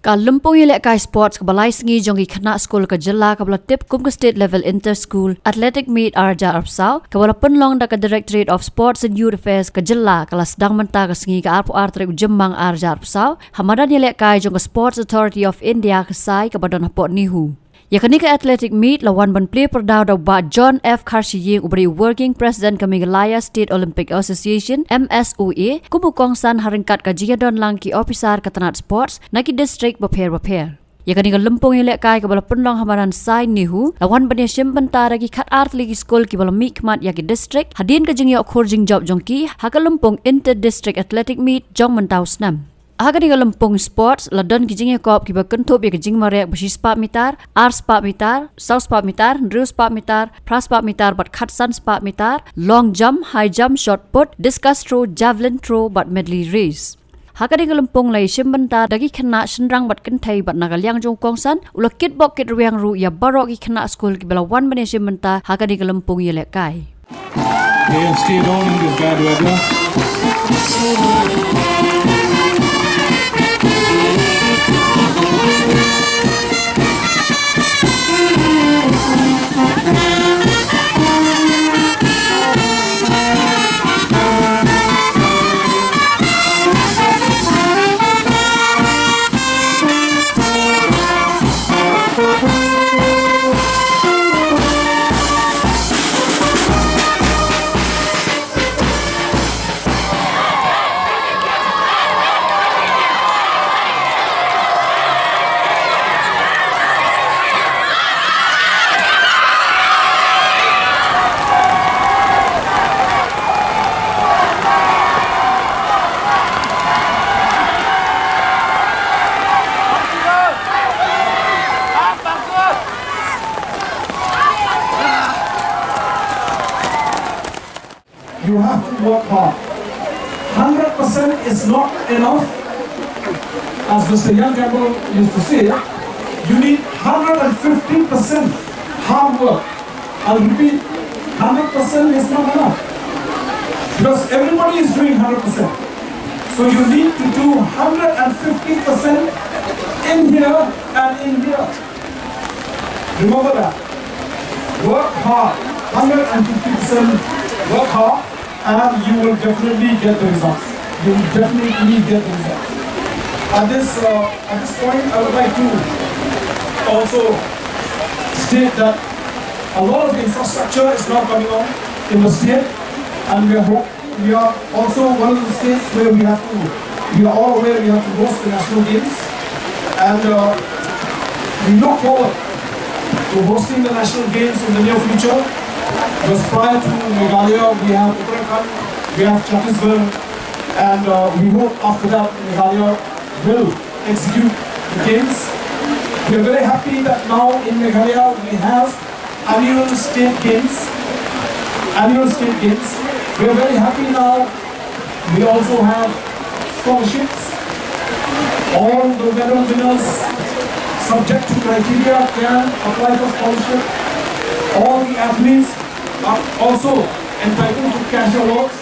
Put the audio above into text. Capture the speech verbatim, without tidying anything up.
Ka lympung ïalehkai sports kaba lai sngi jong ki khynnah skul ka jylla kaba la tip kum ka State Level Inter School Athletic Meet ar hajar arphew saw, kaba la pynlong da ka Directorate of Sports and Youth Affairs ka jylla, ka la sdang mynta ka sngi ka arphew ar tarik u Jymmang ar hajar arphew saw, ha madan ïalehkai jong ka Sports Authority of India ka sai kaba don hapoh NEHU. Ïa kane ka athletic meet la wan ban plie pyrdaw da u Bah John F Kharshiing, uba dei u Working President ka Meghalaya State Olympic Association, M S O A, kum u kongsan ha ryngkat ka jingïadon lang ki ophisar ka tnat sports na ki district bapher bapher. Ïa kane ka lympung ïalehkai kaba la pynlong ha madan sai NEHU la wan ban ïashim bynta da ki khat ar tylli ki skul kiba la mihkhmat ïa ki district hadien ka jingïoh khur jingjop jong ki ha ka lympung Inter District Athletic Meet jong mynta u snem. Ha kane ka lympung sports la don ki jingïakop kiba kynthup ïa ka jingmareh ba shispah mitar, arspah mitar, sawspah mitar, hynriewspah mitar, phraspah mitar bad khatsanspah mitar, long jump, high jump, shot put, discus throw, javelin throw bad medley race. Ha kane ka lympung la ïashim bynta da ki khynnah, shynrang bad kynthei, bad na ka liang jong u kongsan u la kitbok kitrwiang ruh ïa baroh ki khynnah skul kiba la wan ban ïashim bynta ha kane ka lympung ïalehkai. They have stayed on in this bad weather. You have to work hard. Hundred percent is not enough. As Mister Young Campbell used to say, you need hundred and fifty percent hard work. I'll repeat, hundred percent is not enough. Because everybody is doing hundred percent. So you need to do hundred and fifty percent in here and in here. Remember that. Work hard. Hundred and fifty percent work hard, and you will definitely get the results. You will definitely get the results. At this, uh, at this point, I would like to also state that a lot of infrastructure is now coming on in the state, and we are hoping We are also one of the states where we have to, we are all aware we have to host the national games. And uh, we look forward to hosting the national games in the near future. Because prior to Meghalaya, we have Uttarakhand, we have Chhattisgarh, and uh, we hope after that Meghalaya will execute the games. We are very happy that now in Meghalaya we have annual state games. Annual state games. We are very happy now. We also have scholarships. All the medal winners, subject to criteria, can apply for scholarship. All the athletes are also entitled to cash awards.